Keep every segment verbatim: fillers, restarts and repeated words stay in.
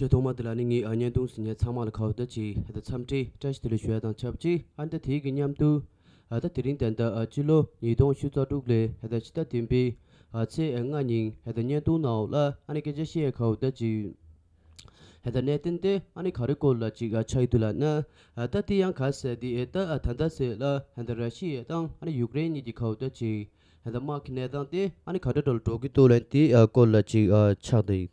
ཆེས་ཐོག་མ་དེ་ལ་ནི་ངས་ཨ་བརྙན་ཐུང་གཟིགས་མཁན་ཚང་མ་ལ་ཁ་བརྡ་ཅིག་ད་འཚམས་འདྲི་བཀྲ་ཤིས་བདེ་ལེགས་ཞུ་ཡ་དང་ཆབས་ཅིག་ཨ་ནི་ད་དེའི་གི་མཉམ་དུ་ཨ་ད་དེ་རིང་ད་ལྟ་ཨ་སྤྱི་ལོ་ཉིས་སྟོང་ཕྱེད་ཀ་དྲུག་ལོའི་ད་ལྟ་ཕྱི་ཟླ་བདུན་པའི་ཨ་ཚེས་ལྔ་ཉིན་ད་ལྟ་བརྙན་ཐུང་ནང་ལ་ཨ་ནི་སྐད་ཆ་བཤད་ཡ་ཁ་བརྡ་ཅིག་ད་ལྟ་གནད་དོན་དེ་ཨ་ནི་ག་རེ་སྐོར་ལ་ཅིག་ཨ་ཆགས་ཡོད་འདུག་ལབ་ན། ཨ་ད་དེ་ཡང་ག་ཟེར་དེ་ཨེ་ད་ཨ་ད་ལྟ་ཟེར་ལ་ད་ལྟ་ར་ཤི་ཡ་དང་ཨ་ནི་ཡུཀ་རེན་གཉིས་ཀྱི་ཁ་བརྡ་ཅིག་ད་ལྟ་དམག་གི་གནས་སྟངས་དེ་ཨ་ནི་ག་འདྲ་འདྲ་ལ་འགྲོ་གི་འདུག་ལབ་དེ་ཨ་སྐོར་ལ་ཅིག་ཨ་ཆགས་འདུག་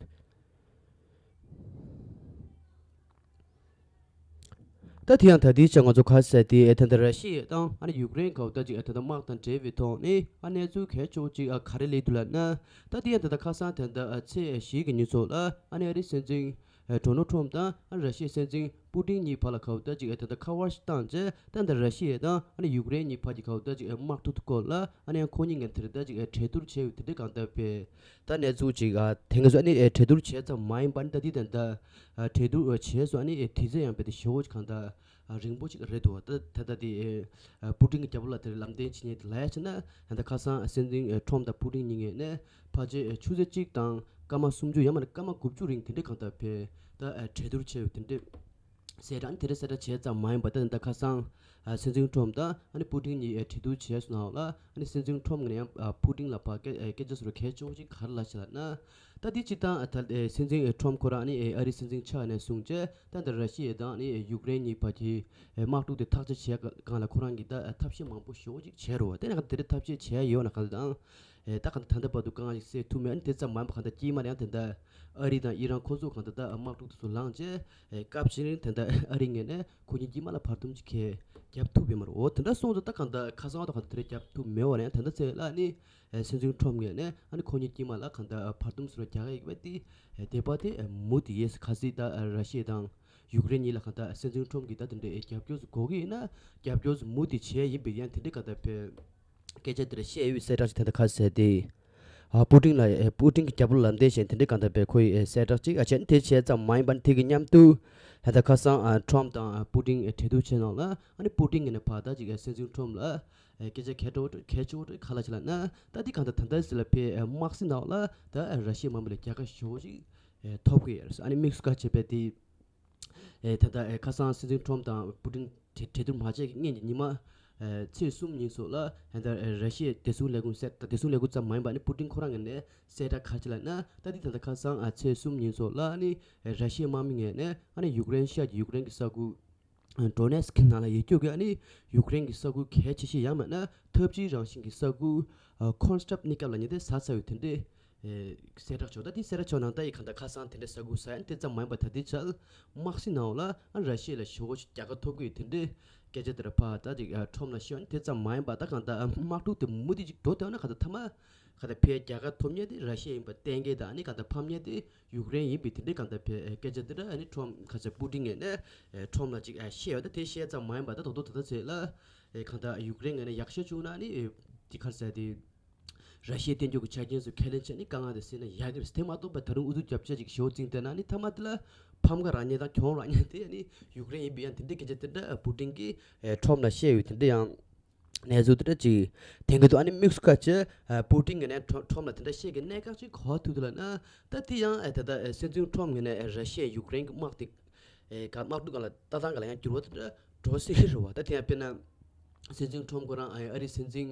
ད་དེ་ཡང་ད་ལྟའི་ཆ་ང་ཚོ་ག་ཟེར་དེ་ཨེ་ད་ལྟ་ར་ཤི་ཡ་དང་ཨ་ནི་ཡུཀ་རེན་ཁ་བརྡ་ཅིག་ཨེ་ད་ལྟ་དམག་དང་འབྲེལ་བའི་ཐོག་ནས་ཨ་གནས་ཚུལ་གལ་ཆེ་བོ་ཅིག་ཨ་ག་རེ་སླེབས་འདུག་ལབ་ན། ད་དེ་ཡང་ད་ལྟ་ཁ་སང་ད་ལྟ་ཨ་ཚེས་བཞི་གི་ཉིན་ཚོ་ལ་ཨ་ནི་ཨ་རིའི་སྲིད་འཛིན་ཨེ་ཌོ་ནལ་ཊམ་དང་ཨ་ར་ཤི་ཡའི་སྲིད་འཛིན་པུ་ཏིན་གཉིས་བར་ལ་ཁ་བརྡ་ཅིག་ཨེ་ད་ལྟ་ཁ་པར་ཞིག་བཏང་རྗེས་ད་ལྟ་ར་ཤི་ཡ་དང་ཨ་ནི་ཡུཀ་རེན་གཉིས་བར་གྱི་ཁ་བརྡ་ཅིག་ཨེ་དམག་འཁྲུག་གི་སྐོར་ལ་ཨ་ནི་ཡང་ཁོ་གཉིས་ངན་དེ་རེད་ད་ཅིག་ཨེ་གྲོས་བསྡུར་བྱས་ཡོད་དེ་འདྲའི་གང་ལྟར་བས། ད་གནས་ཚུལ་ཅིག་ཨ་དེང་གི་ཚོ་ཨ་ནི་ཨེ་གྲོས་བསྡུར་བྱས་ཙམ་མ་ཡིན་པ་ནི་ད་དེ་ད་ལྟ་ཨ་གྲོས་བསྡུར་ཨ་བྱས་སོང་ཨ་ནི་ཨེ་དུས་ཚོད་ཡང་རྦད་དེ་ཞེ་པོ་ཅིག་གང་ལྟར་ཨ་རིང་པོ་ཅིག་རེད་འདུག་ད་ད་ལྟ་དེ་ཨེ་ཨ་པུ་ཏིན་གྱི་རྒྱབ་ལོགས་ལ་དེར་ལམ་སྟོན་བྱེད་མཁན་དེ་ལབ་ཡ་བྱས་ན་ད་ལྟ་ཁ་སང་ཨ་སྲིད་འཛིན་ཨེ་ཊམ་དང་པུ་ཏིན་གཉིས་ངེས་ནས་ཕལ་ཆེར་ཨེ་ཆུ་ཚོད་གཅིག་དང་སྐར་མ་སུམ་ཅུ་ཡང་མིན་ན་སྐར་མ་དགུ་བཅུ་རིང་དེ་འདྲའི་གང་ལྟར་བས་ད་ཨེ་གྲོས་བསྡུར་བྱས་ཡོད་དེ་འདྲའི། གསལ་བསྒྲགས་ནི་དེ་རིང་གསལ་བསྒྲགས་བྱས་ཙམ་མ་ཡིན་པ་ད་ད་ཁ་སང་ཨ་སྲིད་འཛིན་ཊམ་དང་ཨ་ནི་པུ་ཏིན་གཉིས་ཨ་གྲོས་བསྡུར་བྱས་སོང་ནའང་ལ་ཨ་ནི་སྲིད་འཛིན་ཊམ་ངོས་ནས་ཡང་ཨ་པུ་ཏིན་ལ་ཕར་སྐད་ཨ་སྐད་ཆ་ཟེར་བ་གལ་ཆེ་བོ་ཅིག་ག་རེ་ལབ་ཤག་ལབ་ན། ད་དེ་སྤྱིར་བཏང་ཨ་ད་ཨ་སྲིད་འཛིན་ཨ་ཊམ་ཁོ་རང་ཨ་ནི་ཨ་རིའི་སྲིད་འཛིན་ཆགས་ནས་བཟུང་བྱས་ད་ད་ར་ཤི་ཡ་དང་ཨ་ནི་ཡུཀ་རེན་གཉིས་བར་གྱི་ཨ་དམག་འཁྲུག་དེ་ཐག་གཅོད་བྱས་སྒང་ལ་ཁོ་རང་གིས་ད་ཨ་ཐབས་ཤེས་མང་པོ་ཞེ་པོ་ཅིག་བྱས་རེད་བ། དེ་ནས་ག་དེ་འདྲ་ཐབས་ཤེས་བྱས་ཡོད་ན་ག་ད་ཨ་ད་ག་ད་ད་ལྟ་བར་དུ་དཀའ་ངལ་ཞིག་སེལ་ཐུབ་མེད། ཨ་ནི་དེ་ཙམ་མ་ཡིན་པ་ག་ད་དཀྱིལ་མར་ཡང་དེ་འདྲ་ཨ་རི་དང་ཨི་རན་ཁོ་ཚོ་གང་ལྟར་ད་དམག་འཁྲུག་དེ་ཚོ་ལངས་རྗེས་ཨེ་སྐབས་ཤིག་རིང་དེ་འདྲ་ཨ་རི་ངོས་ནས་ཁོ་གཉིས་དཀྱིལ་མ་ལ་བར་འདུམ་ཅིག་གས་རྒྱབ་ཐུབ་ཡོད་མ་རེད། འོ་དེ་འདྲ་སོང་ཙང་ད་གང་ལྟར་ཁ་སང་ད་གང་ལྟར་དེ་འདྲ་རྒྱབ་ཐུབ་མེད་པ་རེད། ཡང་དེ་འདྲ་ཚེ་ལ་ནི་ཨེ་སྲིད་འཛིན་ཁྲོམ་ངོས་ནས་ཨ་ནི་ཁོ་གཉིས་དཀྱིལ་མ་ལ་གང་ལྟར་བར་འདུམ་བཟོ་ར་རྒྱག་གི་ཡོད་པ་དེ་ཨེ་དེ་པ་དེ་ཨེ་མུ་མཐུད་ཡས་གལ་སྲིད་ད་ཨེ་ར་ཤི་ཡ་དང་ཡུཀ་རེན་གཉིས་ལ་གང་ལྟར་སྲིད་འཛིན་ཁྲོམ་གྱིས་ད་དེ་འདྲ་ཨེ་རྒྱབ་སྐྱོར་དགོས་ཀྱི་ཡིན་ན་རྒྱབ་སྐྱོར་མུ་མཐུད་བྱས་ཡིན་པས་ཡང་དེ་འདྲ་གང་ལྟར་བས། སྐད་ཆ་དེ་འདྲ་བཤད་ཡོད་པའི་གསལ་བསྒྲགས་ཤིག་དེ་འདྲ་ཁ་ཟེར་ཏེ། ཨ་པུ་ཏིན་ལ་ཨེ་པུ་ཏིན་གྱི་རྒྱབ་ལོགས་ལམ་སྟོན་བྱས་དེ་འདྲ་གང་ལྟར་བས་ཁོ་ཡི་ཨེ་གསལ་བསྒྲགས་ཅིག་ཨ་བྱས་ནས་དེ་བྱས་ཙམ་མ་ཡིན་པར་དེ་གི་མཉམ་དུ་ད་ལྟ་ཁ་སང་ཨ་ཁྲོམ་དང་ཨ་པུ་ཏིན་ཨེ་གྲོས་བསྡུར་བྱས་ནང་ལ་ཨ་ནི་པུ་ཏིན་གྱི་ནས་ཕར་ད་ཅིག་ཨེ་སྲིད་འཛིན་ཁྲོམ་ལ་ཨེ་སྐད་ཆ་གལ་ཆེ་བོ་གལ་ཆེ་བོ་ག་ལ་ཅིག་ལབ་ན་ད་དེ་གང་ལྟར་ད་ལྟ་ཟེར་ལ་ཕའི་ཨེ་དམག་སྲིད་ནང་ལ་ད་ཨེ་ར་ཤི་ཡའི་དམག་མི་ལ་རྒྱལ་ཁ་ཞེ་བོ་ཅིག་ཨེ་ཐོབ་གི་ཡོད་རེད། ཨ་ནི་དམིགས་སུ་བཀར་བྱས་པའི་དེ། ཨེ་ད་ལྟ་ཨེ་ཁ་སང་སྲིད་འཛིན་ཁྲོམ་དང་པུ་ཏིན་གྲོས་གྲོས་བསྡུར་མ་བྱས་ཀྱི་སྔོན་གྱི་ཉི་མ་ཨེ་ཚེས་གསུམ་ཉིན་སོགས་ལ་ཨེ་ད་ཨེ་ར་ཤི་ཡའི་བདེ་སྲུང་ལས་ཁུངས་གསལ་བདེ་སྲུང་ལས་ཁུངས་ཙམ་མ་ཡིན་པ་ནི་པུ་ཏིན་ཁོ་རང་ངོས་ནས་གསལ་བསྒྲགས་ག་རེ་བྱས་ལབ་ན། ད་འདི་ད་ལྟ་ཁ་སང་ཨ་ཚེས་གསུམ་ཉིན་སོགས་ལ་ནི་ཨེ་ར་ཤི་ཡའི་དམག་མི་ངོས་ནས་ཨ་ནི་ཡུཀ་རེན་ཤར་གྱི་ཡུཀ་རེན་གྱི་ས་ཁུལ་ཨ་ཌོ་ནེ་སི་ཀི་ནང་ལ་ཡོད་རྒྱུ་གི་ཨ་ནི་ཡུཀ་རེན་གྱི་ས་ཁུལ་གལ་ཆེ་ཤོས་ཡང་མིན་ན་འཐབ་ཇུས་རང་བཞིན་གྱི་ས་ཁུལ་ཨ་ཁོན་སི་ཊབ་ནི་སྐབས་ལ་ཉེ་དེ་ཟ་ཚར་ཡོད་དེ་འདྲས། ཨེ་གསལ་བསྒྲགས་བྱུང་། ད་དེ་གསལ་བསྒྲགས་བྱུང་ནང་ད་ཡི་གང་ལྟར་ཁ་སང་དེ་འདྲའི་ས་ཁུལ་ཟ་ཡ་ནི་དེ་ཙམ་མ་ཡིན་པ་ད་ལྟའི་ཆར་དམག་སྲིད་ནང་ལ་ཨ་ར་ཤི་ཡ་ལ་ཞེ་པོ་ཞིག་རྒྱལ་ཁ་ཐོབ་གི་ཡོད་དེ་འདྲའི་སྐད་ཆ་དེ་འདྲ་ཕར་ད་ཅིག་ཨ་ཁྲོམ་ལ་བཤད་ཡ་ནི་དེ་ཙམ་མ་ཡིན་པ་ད་གང་ལྟར་ཨ་དམག་འཁྲུག་དེ་མུ་མཐུད་ཅིག་འགྲོ་བསྡད་ཡོད་ན་གང་ལྟར་མཐའ་མ་གང་ལྟར་ཕའི་རྒྱལ་ཁ་ཐོབ་མཁན་དེ་ར་ཤི་ཡ་ཡིན་པ་གཏན་འཁེལ་དང་ཨ་ནི་གང་ལྟར་ཕམ་མཁན་དེ་ཡུཀ་རེན་ཡིན་པའི་དེ་འདྲའི་གང་ལྟར་ཕའི་ཨ་སྐད་ཆ་དེ་འདྲ་ཨ་ནི་ཁྲོམ་ཁ་ཆེ་པུ་ཏིན་ངོས་ནས་ཨ་ཁྲོམ་ལ་ཅིག་ཨ་བཤད་ཡོད། ད་དེ་བཤད་ཙམ་མ་ཡིན་པ་ད་དོ་དོ་ད་ལྟ་ཚེ་ལ་ཨ་གང་ལྟར་ཡུཀ་རེན་ངོས་ནས་ཡག་ཤོས་བྱུང་ན་ཨ་ནི་ཨ་དེ་ག་རེ་ཟེར་དེ། ར་ཤི་ཡའི་བསྟན་འགྱུར་གྱི་ཆ་རྐྱེན་སོགས་ཁས་ལེན་བྱས་ནས་དཀའ་ངལ་དེ་སེལ་ན་ཡག་གི་རེད། དེ་མ་གཏོགས་པའི་ད་རུང་ཨུ་ཚུགས་རྒྱབ་བྱས་ཅིག་ཞེ་པོ་བརྩིས་བསྡད་ན་ནི་མཐའ་མ་དེ་ལ་ཕམ་ཁ་རག་མཁན་དང་གྱོང་རག་མཁན་དེ་ནི་ཡུཀ་རེན་ཡིན་པའི་ཡང་དེ་འདྲའི་སྐད་ཆ་དེ་འདྲ་པུ་ཏིན་གྱིས་ཨེ་ཁྲོམ་ལ་བཤད་ཡོད་དེ་འདྲ་ཡང་གནས་ཚུལ་དེ་འདྲ་ཅིག་དེང་གི་དུ་ཨ་ནི་དམིགས་སུ་བཀར་བྱས་ཨེ་པུ་ཏིན་གྱིས་ནས་ཁྲོ་ཁྲོམ་ལ་དེ་འདྲ་བཤད་ཀྱི་གནད་འགག་ཅིག་གོ་ཐུབ་འདུག་ལབ་ན། ད་དེ་ཡང་ཨེ་ད་ལྟ་ཨེ་སྲིད་འཛིན་ཁྲོམ་ངོས་ནས་ཨེ་ར་ཤི་ཡ་ཡུཀ་རེན་གྱི་དམག་དེ་ཨེ་ག་དམག་འཁྲུག་སྒང་ལ་ལྟ་སྟངས་སྒང་ལ་ཡང་འགྱུར་བ་དེ་འདྲ་འགྲོ་སྲིད་ཀྱི་རེད་བ། ད་དེ་ཡང་དཔེར་ན། སྲིད་འཛིན་ཁྲོམ་ཁོ་རང་ཨ་ཨ་རིའི་སྲིད་འཛིན་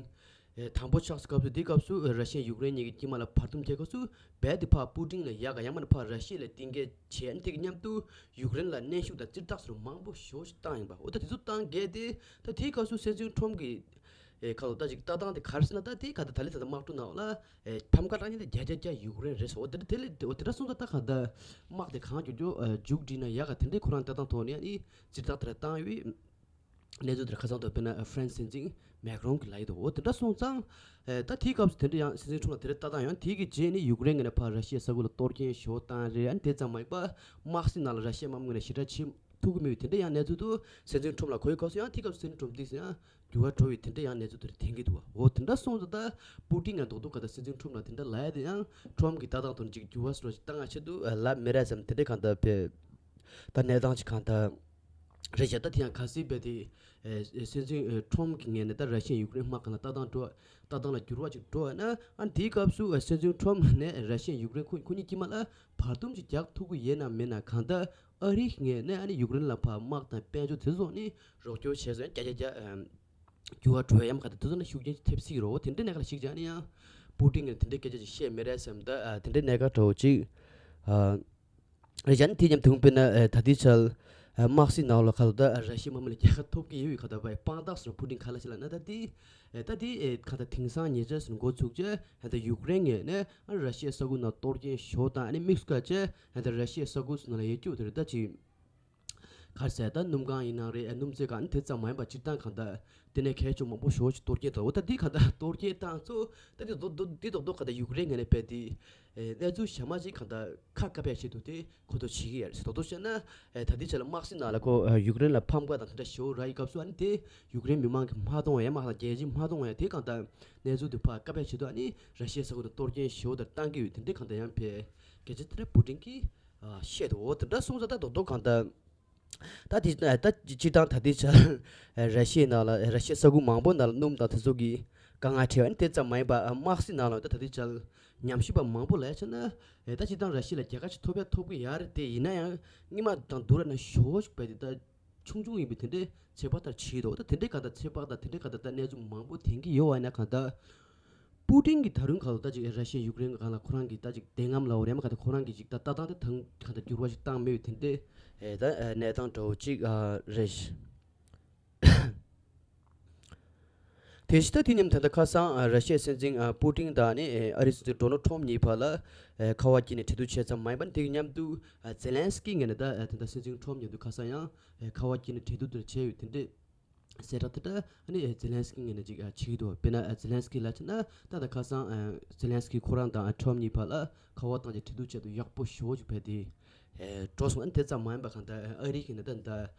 ཨེ་དང་པོ་ཆགས་སུ་སྐབས་སུ་དེའི་སྐབས་སུ་ཨེ་ར་ཤི་ཡ་ཡུཀ་རེན་གཉིས་ཀྱི་དཀྱིལ་མ་ལ་བར་འདུམ་རྒྱག་སྐབས་སུ་རྦད་དེ་ཕར་པུ་ཏིན་ལ་ཡག་ག་ཡང་མིན་ན་ཕར་ར་ཤི་ཡ་ལ་གཏིང་སྐྱེལ་བྱས་ནས་དེ་གི་མཉམ་དུ་ཡུཀ་རེན་ལ་གནོན་ཤུགས་དང་སྤྱིར་བཏང་སོགས་མང་པོ་ཞེ་པོ་ཞིག་བཏང་ཡིན་པ། འོ་ད་དེ་ཚོ་བཏང་གལ་ཏེ་ད་དེའི་སྐབས་སུ་སྲིད་འཛིན་ཁྲོམ་གྱི་ཨེ་ཁ་ལོ་ད་ཅིག་ལྟ་སྟངས་དེ་ག་རེ་ཟེར་ན། ད་དེའི་ཁ་ད་ད་ལི་ད་ད་དམག་འཁྲུག་ནང་ལ་ཨེ་ཕམ་ཁ་རག་མཁན་དེ་བརྒྱ་ཆ་བརྒྱ་ཡུཀ་རེན་རེད་ཟེར། འོ་དེ་འདྲ་དེ་ལས་འོ་དེ་འདྲ་སོང་ཙང་ད་ག་ད་དམག་དེ་གང་མགྱོགས་མགྱོགས་ཨེ་མཇུག་སྒྲིལ་ན་ཡག་ག་དེ་འདྲའི་ཁོ་རང་ལྟ་སྟངས་ཐོག་ནས་ཨ་ནི་སྤྱིར་བཏང་དེ་འདྲ་བཏང་ཡོད། གནས་ཚུལ་དེར་ཁ་སང་དུ་དཔེར་ན་ཧྥ་རན་སི་སྲིད་འཛིན་མེག་རོན་གྱིས་ལབ་ཡོད་འདུག་འོ་དེ་འདྲ་སོང་ཙང་། ཨེ་ད་དེའི་སྐབས་སུ་དེ་འདྲ་ཡང་སྲིད་འཛིན་ཁྲོམ་ལ་དེ་འདྲ་ལྟ་སྟངས་ཡང་དེའི་གི་རྗེས་ནས་ཡུཀ་རེན་ངོས་ནས་ཕར་ར་ཤི་ཡའི་ས་ཁུལ་ལ་གཏོར་སྐྱོན་ཞེ་པོ་བཏང་རེད། ཨ་ནི་དེ་ཙམ་མ་ཡིན་པ་དམག་སྲིད་ནང་ལ་ར་ཤི་ཡའི་དམག་མི་ངོས་ནས་ཞེ་དྲག་བྱེད་ཐུབ་ཀྱི་མེད་པའི་དེ་འདྲ་ཡང་གནས་ཚུལ་འདུག་སྲིད་འཛིན་ཁྲོམ་ལ་གོ་ཡི་སྐབས་སུ་ཡང་དེའི་སྐབས་སུ་སྲིད་འཛིན་ཁྲོམ་དེ་ཡང་འགྱུར་བ་འགྲོ་བའི་དེ་འདྲ་ཡང་གནས་ཚུལ་དེ་འདྲ་ཐོན་གྱི་འདུག་འོ་དེ་འདྲ་སོང་ཙང་ད་པུ་ཏིན་ཡང་རྡོག་རྡོག་ག་ད་སྲིད་འཛིན་ཁྲོམ་ལ་དེ་འདྲ་ལབ་ཡ་དེ་ཡང་ཁྲོམ་གྱི་ལྟ་སྟངས་དེ་འདྲ་ཅིག་འགྱུར་བ་སོགས་ཅིག་བཏང་ཡ་ཆེད་དུ་ལབ་མི་རེད་བསམ། དེ་འདྲ་གང་ལྟར་བས་ད་གནས་སྟངས་ཅིག་གང་ལྟར། རེད་བྱས། ད་དེ་ཡང་གལ་སྲིད་རྦད་དེ་ཨེ་སྲིད་འཛིན་ཨེ་ཁྲོམ་གྱི་ངོས་ནས་ད་ར་ཤི་ཡ་ཡུཀ་རེན་དམག་སྒང་ལ་ལྟ་སྟངས་འགྲོ་ལྟ་སྟངས་ལ་འགྱུར་བ་ཅིག་འགྲོ་བ་ན། ཨ་ནི་དེའི་སྐབས་སུ་ཨེ་སྲིད་འཛིན་ཁྲོམ་ནས་ར་ཤི་ཡ་ཡུཀ་རེན་ཁོ་ཁོ་གཉིས་དཀྱིལ་མ་ལ་བར་འདུམ་ཅིག་རྒྱག་ཐུབ་ཀྱི་ཡོད་ན་མེད་ན། གང་ལྟར་ཨ་རིའི་ངོས་ནས་ཨ་ནི་ཡུཀ་རེན་ལ་ཕར་དམག་དང་དཔལ་འབྱོར་དེ་ཚོ་ནི་རོགས་སྐྱོར་བྱས་སོང་ཡང་བརྒྱ་ཆ་བརྒྱ་ཨེམ་འགྱུར་བ་འགྲོ་ཡ་ཡོད་མ་རེད། དེ་ཚོ་ནི་ཤུགས་རྐྱེན་ཅིག་ཐེབས་སྲིད་ཀྱི་རེད། འོ་དེ་འདྲའི་གནད་འགག་ལ་གཞིགས་བྱས་ནས་ཡང་པུ་ཏིན་གྱིས་དེ་འདྲའི་སྐད་ཆ་ཅིག་བཤད་མེད་རེད་བསམ། ད་ཨ་དེ་འདྲའི་གནད་འགག་འདྲ་བོ་ཅིག་ཨ་རེད་བྱས་ནས། དེ་མཉམ་དུ་དཔེར་ན་ཨ་ད་ལྟའི་ཆར་ཨ་དམག་སྲིད་ནང་ལ་ག་ལ་ད་ཨ་ར་ཤི་ཡའི་དམག་མི་ལ་རྒྱལ་ཁ་ཐོབ་ཀྱི་ཡོད་པའི་ག་ད་བའི་དཔང་རྟགས་སུ་པུ་ཏིན་ག་ལ་ཞིག་ལབ་ན། ད་དེ་ཨེ་ད་དེ་ཨེ་ག་ད་དེང་སང་ཉེ་ཆར་སུ་འགོ་ཚུགས་རྗེས་ཨེ་ད་ཡུཀ་རེན་ངོས་ནས་ཨ་ར་ཤི་ཡའི་ས་ཁུལ་ནང་གཏོར་སྐྱོན་ཤོར་དང་ཨ་ནི་དམིགས་སུ་བཀར་བྱས་ཨེ་ད་ར་ཤི་ཡའི་ས་ཁུལ་སུ་ནང་ལ་ཡོད་རྒྱུ་དེ་རེད། ད་ཅིག་ག་རེ་ཟེར། ད་སྣུམ་ཁང་ཡིན་ནའང་རེད། ཨ་སྣུམ་རྩེད་ཁང་དེ་ཙམ་མ་ཡིན་པ་སྤྱིར་བཏང་གང་ལྟར་ལྟེ་གནས་གལ་ཆེ་མང་པོ་ཞེ་པོ་ཅིག་གཏོར་སྐྱོན་དང་། འོ་ད་འདི་གང་ལྟར་གཏོར་སྐྱོན་བཏང་ཚོ། ད་འདི་རྡོག་རྡོག་འདི་རྡོག་རྡོག་གང་ལྟར་ཡུཀ་རེན་ངོས་ནས་རྦད་དེ་ཨེ་གནས་ཚུལ་གཞན་མ་ཅིག་གང་ལྟར་ཁ་བཀབ་པའི་ཆེད་དུ་དེ་གོ་ཐོས་བྱེད་ཀྱི་ཡོད་རེད་ཟེར། རྡོག་རྡོག་བཤད་ན་ཨེ་ད་ལྟའི་ཆ་ལ་དམག་སྲིད་ནང་ལ་ཁོ་ཨེ་ཡུཀ་རེན་ལ་ཕམ་ཁ་དང་དེ་འདྲ་ཞེ་པོ་རག་ཡི་སྐབས་སུ། ཨ་ནི་དེ་ཡུཀ་རེན་མི་མང་གིས་མ་མཐོང་བ་ཡང་མ་དང་རྒྱལ་སྤྱིས་མ་མཐོང་བ་ཡང་དེ་གང་ལྟར་གནས་ཚུལ་དེ་ཕར་བཀབ་པའི་ཆེད་དུ། ཨ་ནི་ར་ཤི་ཡའི་ས་ཁུལ་དུ་གཏོར་སྐྱོན་ཞེ་པོ་དེ་བཏང་གི་ཡོད། དེ་འདྲའི་གང་ལྟར་ཡང་ཕར་སྐད་ཆ་དེ་འདྲ་པུ་ཏིན་གྱིས་ཨ་བཤད་འདུག་འོ་དེ་འདྲ་སོང་ཙང་ད་རྡོག་རྡོག་གང་ལྟར་ད་དེ་ད་སྤྱིར་བཏང་ད་ལྟའི་ཆར་ར་ཤི་ཡའི་ནང་ལ་ར་ཤི་ཡའི་ས་ཁུལ་མང་པོ་ནང་ལ་སྣུམ་དང་དེ་ཚོ་གི་དཀའ་ངལ་འཕྲད་པ་ནི་དེ་ཙམ་མ་ཡིན་པ། ཨ་དམག་སྲིད་ནང་ལ་ད་ད་ལྟའི་ཆར་ཉམས་ཞིབ་པ་མང་པོ་ལ་ཡ་བྱས་ན་ཨེ་ད་སྤྱིར་བཏང་ར་ཤི་ཡ་ལ་རྒྱལ་ཁ་ཞིག་ཐོབ་ཡ་ཐོབ་ཀྱི་ཡོད་རེད་དེ། ཡིན་ན་ཡང་སྔོན་མ་དང་བསྡུར་བ་ན་ཞེ་པོ་ཅིག་རྦད་དེ་ད་ཆུང་ཆུང་ཡིན་པའི་དེ་འདྲའི་ཚོད་དཔག་ལྟར་བྱེད་འདུག་ད་དེ་འདྲའི་གང་ལྟར་ཚོད་དཔག་དང་དེ་འདྲའི་གང་ལྟར་ད་གནས་ཚུལ་མང་པོ་ཐོན་གྱི་ཡོད་པ་ཡིན་ན། གང་ལྟར་པུ་ཏིན་གྱིས་ད་རུང་གང་ལྟར་ད་ཅིག་ར་ཤི་ཡ་ཡུཀ་རེན་གྱི་སྒང་ལ་ཁོ་རང་གི་ད་ཅིག་བདེན་གཏམ་ལབ་དགོས་རེད་མ། གང་ལྟར་ཁོ་རང་གིས་ཅིག་ད་ལྟ་སྟངས་དེ་དང་གང་ལྟར་འགྱུར་བ་ཞིག་བཏང་མེད་པའི་དེ་འདྲའི་ཨེ་ད་ཨེ་གནས་སྟངས་འདྲ་བོ་ཅིག་ཨ་རེད། དེ་བཞིན་ད་དེ་མཉམ་ད་ལྟ་ཁ་སང་ཨ་ར་ཤི་ཡའི་སྲིད་འཛིན་ཨ་པུ་ཏིན་དང་ནི་ཨེ་ཨ་རིའི་སྲིད་འཛིན་ཌོ་ནལ་ཁྲོམ་གཉིས་བར་ལ་ཨེ་ཁ་པར་བརྒྱུད་ནས་གྲོས་བསྡུར་བྱས་ཙམ་མ་ཡིན་པར། དེ་གི་མཉམ་དུ་ཨ་ཛེ་ལན་སི་ཀི་ངོས་ནས་ད་ཨེ་ད་ལྟ་སྲིད་འཛིན་ཁྲོམ་མཉམ་དུ་ཁ་སང་ཡང་ཨེ་ཁ་པར་བརྒྱུད་ནས་གྲོས་བསྡུར་དེ་བྱས་ཡོད། དེ་འདྲའི་གསལ་བསྒྲགས་དེ་འདྲ་ཨ་ནི་ཛེ་ལན་སི་ཀི་ངོས་ནས་ཅིག་ཨ་བྱེད་ཀྱི་འདུག་དཔེར་ན་ཨ་ཛེ་ལན་སི་ཀི་ལ་བྱས་ན་ད་ད་ཁ་སང་ཨ་ཛེ་ལན་སི་ཀི་ཁོ་རང་དང་ཨ་ཁྲོམ་གཉིས་བར་ལ་ཁ་པར་བཏང་རྗེས་གྲོས་བསྡུར་བྱས་ཏེ་ཡག་པོ་ཞེ་པོ་ཅིག་རྦད་དེ་ཨེ་འགྲོ་སོང་། ཨ་ནི་དེ་ཙམ་མ་ཡིན་པ་གང་ལྟར་ཨ་རི་གིས་ནི་ད་ད་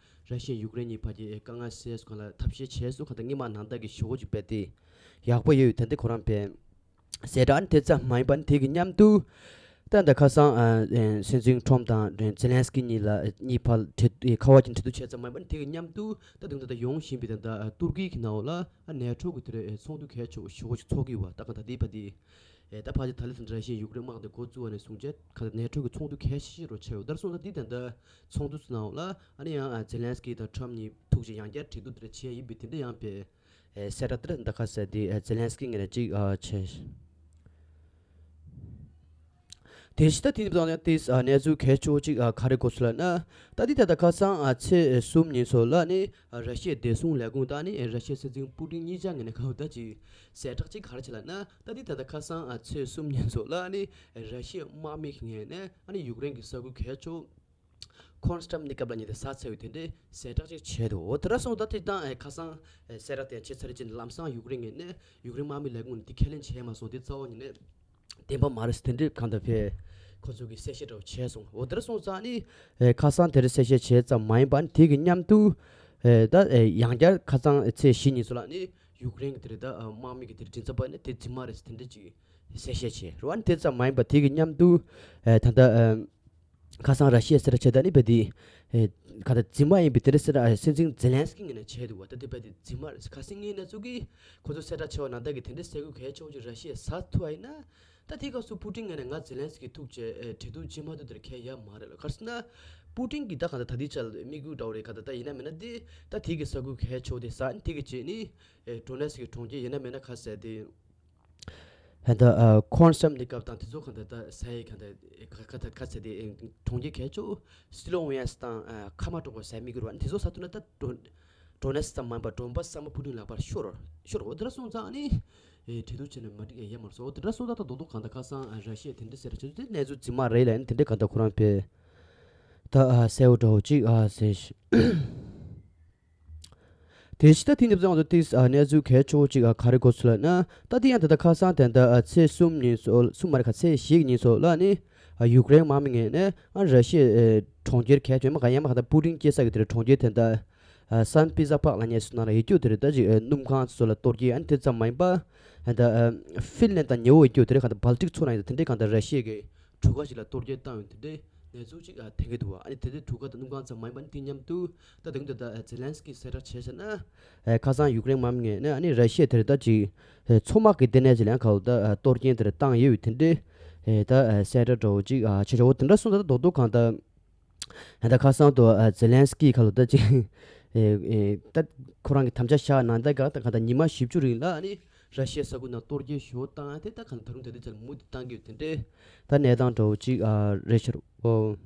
ར་ཤི་ཡ་ཡུཀ་རེན་གཉིས་བར་གྱི་ཨེ་དཀའ་ངལ་སེལ་སོང་གང་ལ་ཐབས་ཤེས་བྱས་སོང་། གང་ལྟར་སྔོན་མ་ནང་ལྟར་གྱི་ཞེ་པོ་ཅིག་རྦད་དེ་ཡག་པོ་ཡོད། དེ་འདྲ་ཁོ་རང་དཔེ་གསལ་བསྒྲགས། ཨ་ནི་དེ་ཙམ་མ་ཡིན་པ་ནི་དེ་གི་མཉམ་དུ་ད་ད་ཁ་སང་ཨ་ཨེ་སྲིད་འཛིན་ཁྲོམ་དང་ཛེ་ལན་སི་ཀི་གཉིས་ལ་གཉིས་བར་གྲོས་ཁ་པར་གྱི་གྲོས་བསྡུར་བྱས་ཙམ་མ་ཡིན་པར་དེ་གི་མཉམ་དུ་ད་དུང་ད་ལྟ་ཡོང་བཞིན་པའི་ད་ད་ཏུར་ཀི་གི་ནང་ལ་ཨ་ནེ་ཊོ་གི་དེ་རེད་ཚོགས་འདུ་གལ་ཆེ་བོ་ཞེ་པོ་ཅིག་ཚོགས་ཀྱི་ཡོད་པ། ད་ག་ད་དེ་བར་དེ་ཨེ་ད་ཕལ་ཆེར་ད་ལན་ད་ར་ཤི་ཡ་ཡུཀ་རེན་དམག་དེ་འགོ་བཙུགས་པ་ནས་བཟུང་བྱས་ག་ད་ནེ་ཊོ་གི་ཚོགས་འདུ་གལ་ཆེ་ཤོས་རུ་ཆགས་ཡོད། ད་སོང་ཙང་དེ་ད་ད་ཚོགས་འདུ་ཚོ་ནང་ལ་ཨ་ནི་ཡང་ཨ་ཛེ་ལན་སི་ཀི་དང་ཁྲོམ་གཉིས་ཐུག་རྗེས་ཡང་བསྐྱར་གྲོས་བསྡུར་དེ་འདྲ་བྱས་ཡིན་པའི་དེ་འདྲ་ཡང་དཔེ་ཨེ་གསལ་བསྒྲགས་དེ་འདྲ་ད་ག་ཟེར་དེ་ཨེ་ཛེ་ལན་སི་ཀི་ངོས་ནས་ཅིག་ཨ་བྱས། དེ་བཞིན་ད་དེ་ནི་བཏང་ནས་དེ་ཨ་གནས་ཚུལ་གལ་ཆེ་བོ་ཅིག་ཨ་ག་རེ་གོ་སོང་ལབ་ན། ད་དེ་ད་ལྟ་ཁ་སང་ཨ་ཚེས་གསུམ་ཉིན་ཚོ་ལ་ནི་ཨ་ར་ཤི་ཡའི་བདེ་སྲུང་ལས་ཁུངས་དང་ནི་ཨ་ར་ཤི་ཡའི་སྲིད་འཛིན་པུ་ཏིན་གཉིས་ཆ་ངོས་ནས་ག་བ་ད་ཅིག་གསལ་བསྒྲགས་ཅིག་ག་རེ་བྱས་ལབ་ན། ད་དེ་ད་ལྟ་ཁ་སང་ཨ་ཚེས་གསུམ་ཉིན་ཚོ་ལ་ནི་ཨ་ར་ཤི་ཡའི་དམག་མི་ངོས་ནས་ཨ་ནི་ཡུཀ་རེན་གྱི་ས་ཁུལ་གལ་ཆེ་བོ་ཁོན་སི་ཊམ་ནི་ཀབ་ལ་ཉེ་དེ་ས་ཚ་ཡོད་དེ་འདྲའི་གསལ་བསྒྲགས་ཅིག་བྱས་འདུག་འོ་དེ་འདྲ་སོང་ཙང་དེ་དང་ཨེ་ཁ་སང་ཨེ་གསལ་བསྒྲགས་དེ་ཕྱི་ཚར་རྗེས་ལམ་སང་ཡུཀ་རེན་ངོས་ནས་ཡུཀ་རེན་དམག་མི་ལས་ཁུངས་ནས་དེ་ཁས་ལེན་བྱས་མ་སོང་། དེ་རྩ་བ་ཉིད་ནས་བདེན་པ་མ་རེད་ཟེར་དེ་འདྲའི་གང་ལྟར་ཕེ་ཁོ་ཚོ་གིས་གསལ་བཤད་འདྲ་བོ་བྱས་སོང་། འོ་དེ་འདྲ་སོང་ཙང་ནི་ཨེ་ཁ་སང་དེ་འདྲ་གསལ་བཤད་བྱས་ཙམ་མ་ཡིན་པ་ནི་དེ་གི་མཉམ་དུ་ཨེ་ད་ཨེ་ཡང་བསྐྱར་ཁ་སང་ཚེས་བཞི་ཉིན་ཚོ་ལ་ནི་ཡུཀ་རེན་གྱི་དེ་རེད་ད་ཨ་དམག་མི་གི་དེ་རེད་མགྲིན་ཚབ་པ་ནི་དེ་རྫུན་མ་རེད་ཟེར་དེ་འདྲ་ཅིག་གསལ་བཤད་བྱས་རེད་བ། ནི་དེ་ཙམ་མ་ཡིན་པ་དེ་གི་མཉམ་དུ་ཨེ་ད་ལྟ་ཨ་ཁ་སང་ར་ཤི་ཡ་གསལ་བསྒྲགས་བྱས་ད་ནི་བས་དེ་ཨེ་ག་ད་རྫུན་མ་ཡིན་པའི་དེ་འདྲ་གསལ་བསྒྲགས་ཨེ་སྲིད་འཛིན་ཛེ་ལན་སི་ཀི་ངོས་ནས་བྱས་འདུག་བ། ད་དེ་བས་དེ་རྫུན་མ་རེད། ཁ་སང་ངའི་གནས་ཚུལ་གི་ཁོ་ཚོ་གསལ་བསྒྲགས་བྱས་པ་ནང་ལྟར་གི་དེ་འདྲ་གསལ་དགོས་གལ་ཆེ་བོ་ཅིག་ར་ཤི་ཡས་ཟ་ཐུབ་པ་ཡིན་ན། ད་དེའི་སྐབས་སུ་པུ་ཏིན་ངོས་ནས་ང་ཛེ་ལན་སི་ཀི་ཐུག་བྱས་ཨེ་གྲོས་བསྡུར་བྱེད་མ་ཐུབ་དེར་ཁྱད་ཡོད་མ་རེད་ལ། ག་རེ་ཟེར་ན་པུ་ཏིན་གྱིས་ད་གང་ལྟར་ད་ལྟའི་ཆར་དམིགས་ཡུལ་འདྲ་བོ་རེད། ག་ད་ད་ཡིན་ན་མིན་ན་དེ་ད་དེ་གི་ས་ཁུལ་གལ་ཆེ་བོ་དེ་ཟ་ནི་དེ་གི་རྗེས་ནི་ཨེ་ཌོ་ནེ་སི་ཀི་གྲོང་ཁྱེར་ཡིན་ན་མིན་ན་ག་ཟེར་དེ། ད་ལྟ་ཨ་ཁོན་སི་ཊམ་ནི་ཀབ་དང་དེ་ཚོ་གང་ལྟར་ད་ས་ཡི་གང་ལྟར་ཁ་ཁ་ཁ་ཁ་ཚ་དེ་གྲོང་ཁྱེར་གལ་ཆེ་སི་ལོ་ཝེན་སི་དང་ཨ་ཁ་མ་གྲོགས་པོ་ཟེར་མི་གི་རུ་ཨ་ནི་དེ་ཚོ་ས་ཐུབ་ན་ད་ཌོ་ཌོ་ནེ་སི་ཙམ་མ་ཡིན་པ་ཌོན་པ་སི་ཚང་མ་པུ་ཏིན་ལག་པར་ཤོར་ཤོར་འོ་དེ་འདྲ་སོང་ཙང་ཨ་ནི་ཨེ་གྲོས་བསྡུར་བྱས་ནས་མ་འགྲིག་ཡ་ཡོད་མ་རེད་སོ། འོ་དེ་འདྲ་སོང་ཙང་ད་རྡོག་རྡོག་གང་ལྟར་ཁ་སང་ཨ་ར་ཤི་ཡས་དེ་འདྲ་ཟེར་བྱས་དེ་གནས་ཚུལ་རྫུན་མ་རེད་ལབ་ཨ་ནི་དེ་འདྲ་གང་ལྟར་ཁོ་རང་དཔེ་ད་ཨ་གསལ་བོ་འདྲ་བོ་ཅིག་ཨ་ཟེར་ཤི། དེ་ཕྱི་ད་དེ་ནི་བཟང་དུ་ཏིས་ཨ་གནས་ཚུལ་གལ་ཆེ་བོ་ཅིག་ཨ་ག་རེ་གོ་ཚུལ་ལབ་ན། ད་དེ་ཡང་ད་ལྟ་ཁ་སང་དེ་འདྲ་ཨ་ཚེས་གསུམ་ཉིན་སོ་གསུམ་མ་རེད་ཁ་ཚེས་བཞི་གི་ཉིན་སོ་ལ་ནི་ཨ་ཡུཀ་རེན་དམག་མི་ངོས་ནས་ཨ་ར་ཤི་ཡའི་གྲོང་ཁྱེར་གལ་ཆེ་མ་ག་ཡང་མ་ག་ད་པུ་ཏིན་སྐྱེས་ས་གི་དེ་རེད་གྲོང་ཁྱེར་དེ་འདྲ་ཨ་སན་པི་ཛ་པག་ལ་ཉེ་སུ་ནང་ལ་ཡོད་རྒྱུ་དེ་རེད། ད་ཅིག་ཨ་སྣུམ་ཁང་ཚོ་ལ་གཏོར་རྒྱུ་ཨ་ནི་དེ་ཙམ་མ་ཡིན་པ་ཨ་ད་ཨ་ཧྥིན་ལན་དང་ཉེ་བོ་ཡོད་རྒྱུ་དེ་རེད། ག་ད་སྦལ་ཏིག་མཚོ་ནང་ཡོད་དེ་འདྲའི་ག་ད་ར་ཤི་ཡ་གི་གྲུ་ཁ་ཞིག་ལ་གཏོར་རྒྱུ་བཏང་ཡོད་དེ་འདྲའི། གནས་ཚུལ་ཅིག་ཨ་ཐོན་གྱི་འདུག་བ། ཨ་ནི་དེ་དུས་གྲུ་ཁ་དང་སྣུམ་ཁང་ཙམ་མ་ཡིན་པ་ནི་དེ་མཉམ་དུ་ད་དེ་རིང་དེ་ད་ཨ་ཛེ་ལན་སི་ཀི་གསལ་བསྒྲགས་བྱས་ཟེར་ན། ཨ་ཁ་སང་ཡུཀ་རེན་དམག་མི་ངོས་ནས་ཨ་ནི་ར་ཤི་ཡ་དེར་ད་ཅིག་ཨ་མཚོ་དམག་གི་ལྟེ་གནས་ཅིག་ལ་ཡང་ཁ་ལོ་ད་ཨ་གཏོར་སྐྱོན་དེར་བཏང་ཡོད་པའི་དེ་འདྲའི་ཨེ་ད་ཨ་གསལ་བསྒྲགས་འདྲ་བོ་ཅིག་ཨ་བྱས་བྱས། འོ་དེ་འདྲ་སོང་ཙང་ད་རྡོག་རྡོག་གང་ལྟར་ཨ་ད་ཁ་སང་དུ་ཨ་ཛེ་ལན་སི་ཀི་ཁ་ལོ་ད་ཅིག་ཨེ་ཨེ་ད་ཁོ་རང་གི་དམ་བཅའ་བཞག་གནང་ད་ག་ད་ག་ད་ཉི་མ་བཞི་བཅུ་རིང་ལ་ཨ་ནི་ར་ཤི་ཡའི་ས་ཁུལ་ནང་གཏོར་རྒོལ་ཞེ་པོ་བཏང་ཡ་དེ་ད་ག་ད་རུང་དེ་དུས་ཚོད་ལ་མུ་མཐུད་བཏང་གི་ཡོད། དེ་འདྲའི་ད་གནས་སྟངས་འདྲ་བོ་ཅིག་ཨ་རེད་ཤག་འོ།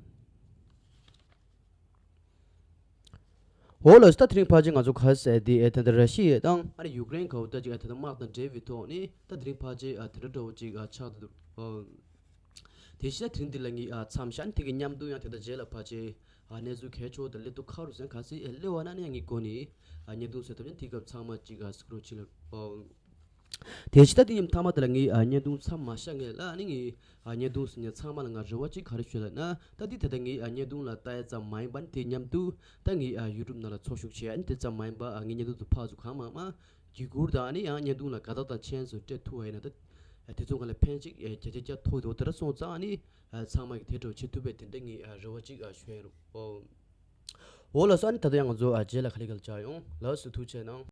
འོ་ལགས་སོ། ད་དེ་རིང་ཕལ་ཆེར་ང་ཚོ་ག་ཟེར་དེ་ཨེ་ད་ད་ར་ཤི་ཡ་དང་ཨ་རི་ཡུཀ་རེན་ག་བོ་ད་ཅིག་ཨ་ད་ད་དམག་དང་འབྲེལ་བའི་ཐོག་ནས་ད་དེ་རིང་ཕལ་ཆེར་ཨ་དེ་འདྲ་འདྲ་བོ་ཅིག་ཨ་ཆགས་འདུག་འོ། དེ་བཞིན་དེ་རིང་འདི་ལ་ངས་ཨ་མཚམས་བཞག་ནས་དེ་གི་མཉམ་དུ་ཡང་དེ་དང་རྗེས་ལ་ཕལ་ཆེར་ཨ་གནས་ཚུལ་གལ་ཆེ་བོ་དང་སླེབས་དུས་ཁ་རུ་ཟན་ག་ཚོད་ཨེ་སླེབས་པ་ན་ནི་ཡང་ངས་སྒོ་ནས་ཨ་བརྙན་ཐུང་བཟོས་ཐུབ་ཡང་དེ་སྐབས་ཚང་མ་ཅིག་ཨ་གཟིགས་རོགས་བྱེད་ལ། འོ། དེ་བཞིན་ད་དེ་ཉིན་མཐའ་མ་དེ་ལ་ངས་ཨ་བརྙན་ཐུང་མཚམས་མ་བཞག་ངེས་ལ་ཨ་ནི་ངས་ཨ་བརྙན་ཐུང་ཟིན་ནས་ཚང་མ་ལ་ང་རེ་བ་གཅིག་ག་རེ་ཞུ་ལབ་ན། ད་དེ་ད་ལྟ་ངས་ཨ་བརྙན་ཐུང་ལ་ལྟ་ཡ་ཙམ་མ་ཡིན་པ་ནི་དེ་མཉམ་དུ་ད་ངས་ཨ་ཡུ་ཊུབ་ནང་ལ་ཚོགས་ཞུགས་བྱས། ཨ་ནི་དེ་ཙམ་མ་ཡིན་པ་ཨ་ངའི་བརྙན་ཐུང་དུ་ཕར་ཚུར་གང་མང་མང་བརྒྱུད་བསྐུར་དང་ཨ་ནི་ཡང་བརྙན་ཐུང་ལ་དགའ་རྟགས་དང་མཆན་སོགས་སྤྲད་ཐུབ་པ་ཡིན་ན་ད་དེ་ཚོ་གང་ལ་ཕན་ཅིག་ཨེ་བརྒྱ་ཆ་བརྒྱ་ཐོགས་འདུག་དེ་འདྲ་སོང་ཙང་ཨ་ནི་ཨ་ཚང་མ་གིས་དེ་འདྲ་བྱེད་ཐུབ་པའི་དེ་འདྲ་ངས་ཨ་རེ་བ་གཅིག་ཨ་ཞུ་ཡ་རུ། འོ། འོ་ལགས་སོ། ཨ་ནི་ད་ལྟ་ཡང་ང་ཚོ་ཨ་རྗེས་ལ་ག་ལེ་ག་ལེ་བཅར་ཡོང་། ལགས་སོ། ཐུགས་རྗེ་གནང་།